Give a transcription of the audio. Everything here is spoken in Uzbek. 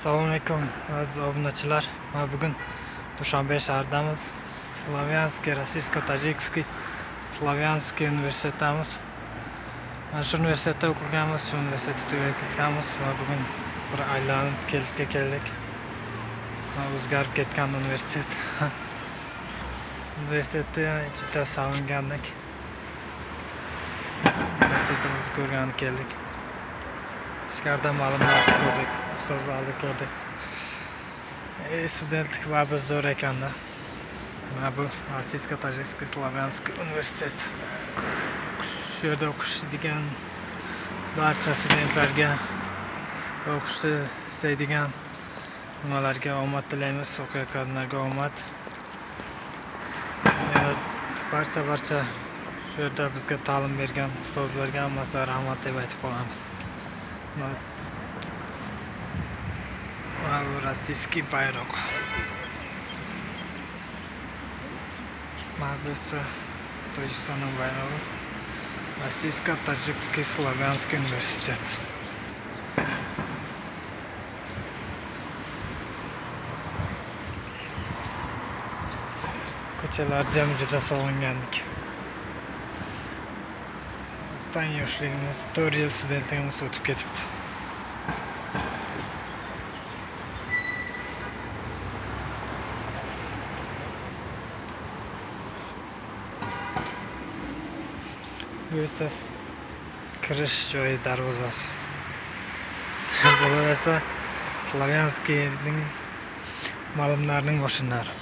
Assalomu alaykum, aziz obunachilar. Mana bugun Dushanbe shahridamiz. Slavyanskiy, Rossiysko-Tojikskiy Slavyanskiy universitetdamiz. Mana shu universitetda o'qiganmiz, shu universitetda tugab ketganmiz. Mana bugun bir aylanib kelishga keldik. Mana o'zgarib ketgan universitet. Universitetni juda sevingandik. Universitetimizni ko'rgani keldik. Ichkarida ma'lumotlarni ko'rdik, ustozlarni ko'rdik. Studentlik baribir zo'r ekanda. Mana bu Rossiysko-Tojikskiy Slavyanskiy universitet. Shu yerda o'qishadigan barcha studentlarga, o'qishni istaydigan nimalarga omad tilaymiz, o'qiyotganlarga omad. Yana barcha shu yerda bizga ta'lim bergan ustozlarga hammasiga rahmat deb aytib qolamiz. Mana bu rossiyskiy bayroq. Mana bu esa Tojikistonning bayrog'i. Rossiysko-Tojikskiy Slavyanskiy universitet. Ko'chalarda ham juda sog'ingandik. Tan yoshligimiz, 4 yil studentligimiz o'tib ketibdi. Bu esa kirish joyi darvozasi. Bular esa Slavyanskiyning ma'lumlarining mashinalari.